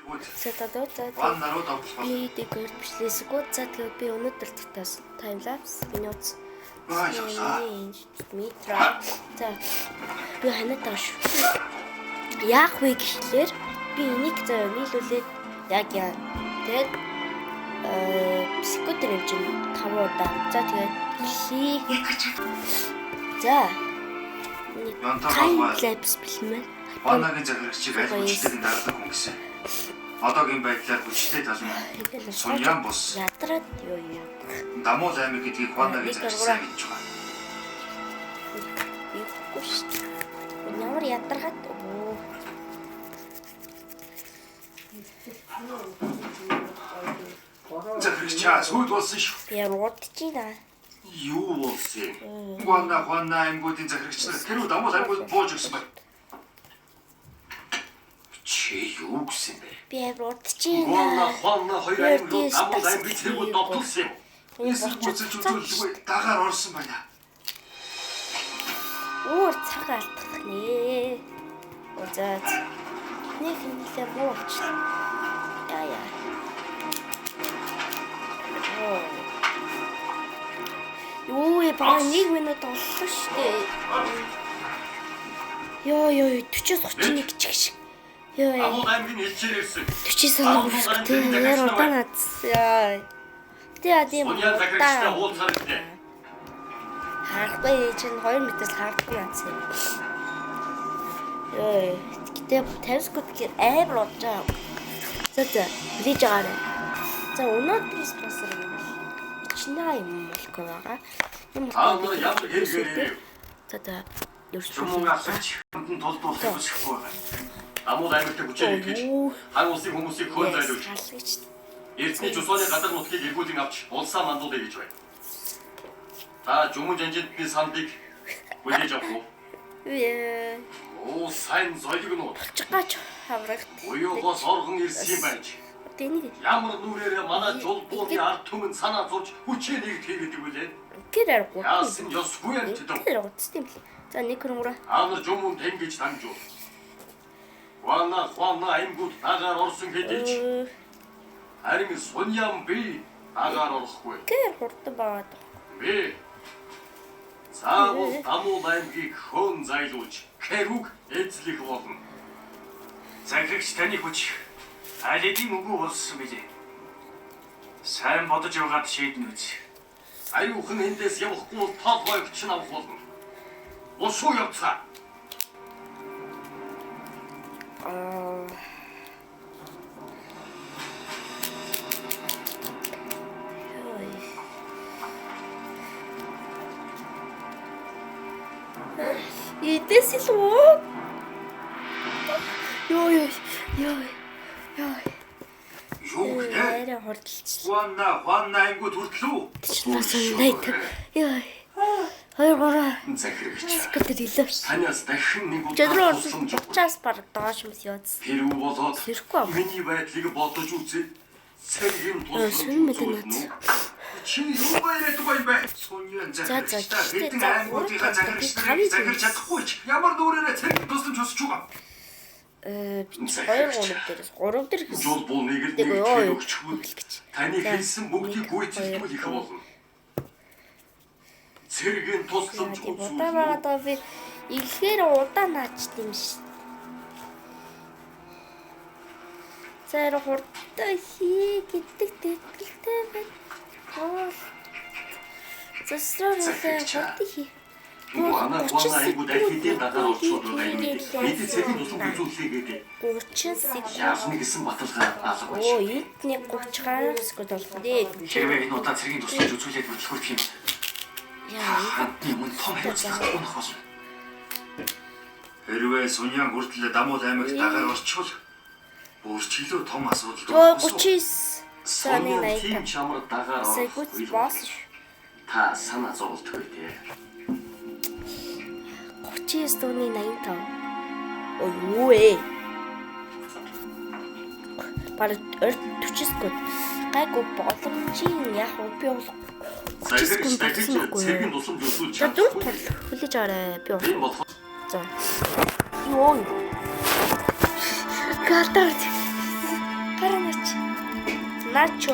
тэргүүд За за за. Ван наруу довтлох болно. Би дээгүүр бичлээсгүй. За тэгээд би өнөөдөр татаас time lapse минут. Баярлалаа. Митра. За би ханаад байгаа шүү. Яах вэ гэхлээр би энийг заяа нийлүүлээд яг яа. Тэгээд психотер юм чинь 5 удаа. За тэгээд эхлэе. За. Янтар Time болгоо. lapse бэлмээр. Ваннагийн захирагчийг аль хүчтэйг нь дардаг хүн гэсэн. Одоогийн байдлаар хүчтэй тал нь Суньян бус. Ядраад юу юм. Дамуул аймаг гэдгийг Ваннагийн захирагч сайн мэдж байгаа. Ихгүй шүү дээ. Ямар ядаргаад өө. Захирагчаа сүйд болсон шүү. Би ямар удаж байна. Юу болсон юм? Ванна Ванна аймагуудын захирагч нар тэр дамуул аймагуд бууж өгсөн байна. Чи юу гэсэн бэ? Би ямар удаж Гуанна байна. Хуанна хоёр аймаг руу Дамуул аймгийн цэргүүд довтолсон юм. Эсрэг гүйцэлж үзүүлэлгүй дагаар орсон байна. Өөр цаг алдах нэ. Оо за. Нэг нэлээ муу болчихлоо. Яа яа. Оо. Юу ээ бараг 1 минут боллоо шүү дээ. Йоо ёо 40-с 31 ч гэх шиг. Йоо ёо. Дамуул аймгийн элчээр ирсэн. 49 хүрэх яар удаан нац. Яа. Тэ яа тийм Суньян захирагчтай уулзахаар ирлээ. Харахгүй чинь 2 метрээс харддаг нац. Йоо. Гэтэ 50 секунд гэхээр амар удаж байгаа. За за хүлээж байгаарай. За өнөөдрийн спонсор юм бол Ичнаа юм молко байгаа. Юм Та нар ямар хэрэгээр ирэв? За за Чумун аллагч хүндэн тулдуулахыг хүсэхгүй байна. Дамуул аймагт хүчээр ирэх гэж хан улсын хүмүүсийг хөөн зайлуулж Халгаж. Эрдний жусооны гадар нутгийг эргүүлэн авч улсаа мандуулъя гэж байна. Та жумун жанжидны сандыг хүлээж авах уу? Үе. Оо сайн зойлгнууд. Болчих гаач хаврагт. Буюугоос оргон ирсэн юм байж. Одоо энийг Ямар нүрээрээ манай жулбууны ард түмэн санаа зовж хүчээ нэгт хийгээд үлээ. тэр аргагүй. Яасан ёсгүй амьтад. Тэр утастай юм лээ. За нэг хөрөнгөрөө. Та нар жумун тэнгиж дамжуул. Вана хуана аймгууд дагаар орсон хэдий ч харин суньян би дагаар орохгүй. Тэр хурдан байгаад. Би заавал Дамуул аймгийг хөөн зайлуулж Кэруг эзлэх болно. Захирагч таны хүч аль хэдийн үгүй болсон билээ. Сайн бодож явгаад шийднэ үз. Аюухан эндээс явахгүй бол толгой өгч нь авах болно. Бушуу явцгаа. Аа. Идэс л үү? Йоо ёо ёо ёо. Юу гэнэ? Арай хурдалчлаа. Ванна Ванна аймагуд хүртэл үү? Чнаас найт. Ёо. 2 3 Захирагч секунд илүү. танаас дахин нэг удаа Жадруу тусламж өгөх. чаас баг доош мэс явц. Хэрв болоод Сэрэхгүй аа. миний байдлыг бодож үзээ. Цэргийн Э, тусламж сонин мэдээ үзүүлнэ наац. үү? Чи юу яриад байгаа юм бэ? Суньян За, за, захирагчтай гэхдээ хэдэн за, аймагуудынхаа гурав захирагч дахь нарыг би захирч чадахгүй ч ямар нүрээрээ цэргийн тусламж хүсэж байгаа. Э би 2 3 дээрээс 3 дээр хийсэн. Жул буу нэг л Тэг, нэг ёо, тэр өгчхүүд гэж. таны За, хэлсэн бүгдийг нэг, гүйцэтгүүл их хоёр, болно. Цэргийн тусламж Тийм үзүүлнэ удаан үү? байгаад байгаа би ихээр удаан наачт юм шин. За яра хурдтай хий гэдэг тэтгэлтэй байна. Хоол. Засраар Захирагч. хурдан хий. Манай гуана аймагуд аль хэдийн дагаар орчууд байгаа юм бид. Бид цэргийн тусламж үзүүлэе гэдэг. 30 секунд. Яасан гэсэн баталгаа алга байж. Оо, эдний 30 гаруй секунд болох дээ. Хэрвээ энэ удаа цэргийн тусламж үзүүлээд хөдөлгөөрөх юм. Яа, Хандны өмнө том хариуцлага унах болно. Хэрвээ Суньян хүртэл Дамуул аймагт дагаар орчвол бүр ч илүү том асуудал Оо болсон. 39. За нэг Сониа тийм 85. чамар дагаар Секунд орохгүй. боос шүү. Та санаа зовлтгүй дээ. 39 дууны 85. Ой юу ээ? Бараг 40 секунд. Гайгүй боломжийн яг уу би бол 30 Захирагч секунд дахиж болсон байхгүй цэргийн юу? тусламж үзүүлж За дөрөв чадахгүй. тул хүлээж аваарай. Би Тийм бол. болохоор За. Юу юм? Гадар. Наачо.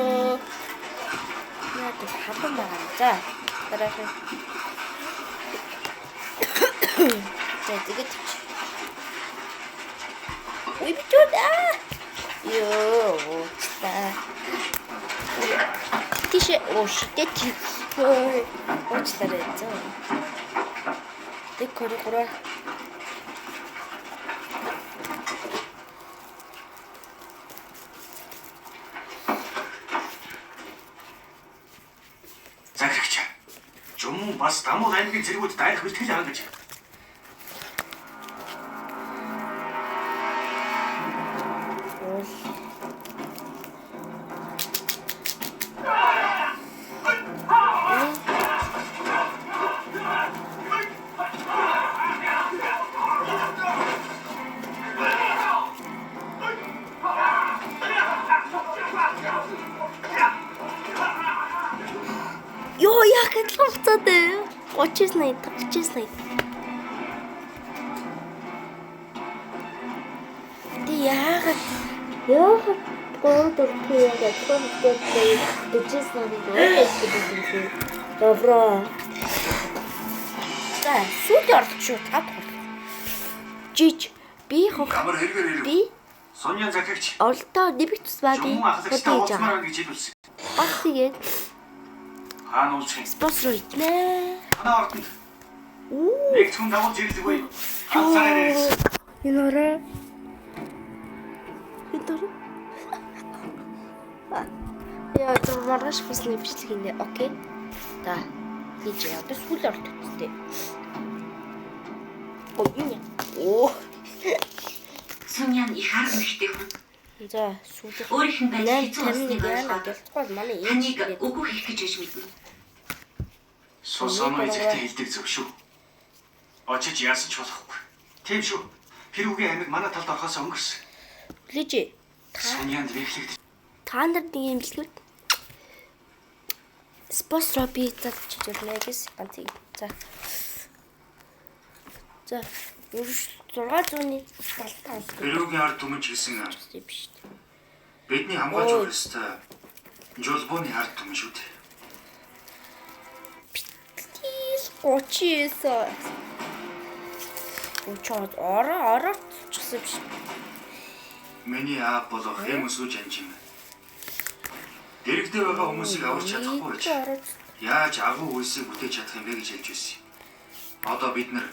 Наад хатан байгаа. За дараагийн. За тэгээд Ой бичүүд аа. Йоо, уучлаа. Тийш ууштэй чи. Уучлаарай зөө. 1 2 3. Захирагч. Жумун бас Дамуул аймгийн цэргүүд дайрах бэлтгэл хангаж. Уул. Йоо, яг адилхан буцаад ээ. 39 80 39 80. Тэг яагаад яагаад 3 4 П яг адилхан буцаад 49 80 гэдэг юм бэ? Добро. За, сүүлийн оролт шүү. 5 дахь. Жиж би хох Ямар хэрэгээр ирв? би Суньян захирагч. оролтоо нэмэх тусмаа би Жумун ахлагчтай хийж уулзмаар байгаа. байна гэж хэлүүлсэн. Бас тэгээд Хаана уулзах юм? спонсор иднэ. Танаа ордонд Үү. нэг ч хүн дагуулж ирлгүй. Ганцаараа ирсэн. Энэ орой. Энэ орой. Яа, зөв маргааш бисний бичлэг хийнэ. Окей. За. Хийж яа. Одоо сүүлийн оролт өгчтэй. Оо, юу юм? Оо. Суньян их арга мэхтэй хүн. За, сүүлийн. Өөрийнх нь байдал хэцүү болсныг 851 ойлгоод ялцгүй манай ээж таныг ирээд үгүй хийх гэж байж мэднэ. Сусано эзэгтэй хэлдэг зөв шүү. Очиж яасан ч болохгүй. Тийм шүү. Хэрүүгийн аймаг манай талд орохоос өнгөрсөн. Хүлээж. Суньянд вэхлэгдэж Та нар нэг юм хэлгүүт. Спонсор би залж болно гэсэн ганцыг. За. За, 675 Перугийн ард түмэн ч гэсэн юм биш үү? бидний хамгаалж өгөх ёстой жулбууны ард түмэн шүү дээ. Битгийл 39. Өчөөд ороо орооцсон биш. Миний аав болох Хэмүсүү жанжин. Дэрэгдээ байгаа хүмүүсийг аварч чадахгүй байж яаж агуу үйлсийг бүтээж чадах юм бэ гэж хэлж байсан. Одоо бид нар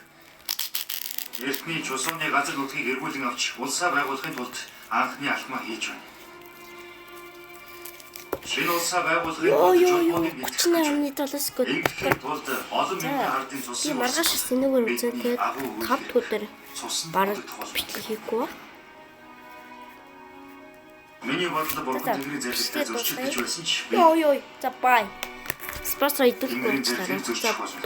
эртний чусууны газар нутгийг эргүүлэн авч улсаа байгуулахын тулд анхны алхмаа хийж байна. Шинэ улсаа байгуулахын Йоо тулд ёо ёо жулбууныг бэлтгэх гэж байна. 38.7 секунд. Ингэхийн тулд олон мянган ардын Би цусын маргааш сэнэгээр үзээ бидний тэгээд агуу 5 дахь өдөр цусан бараг дутагдах болно. бичлэг хийхгүй ба. Миний бодлоо бурхан За, тэнгэрийн зарлигтай бичлэгээ зөрчилдөж дуусгая. байсан ч би Йоо ёо. За бай. Спонсор идүүлэхгүй Тэнгэрийн уучлаарай. зарлигийг За зөрчих болно.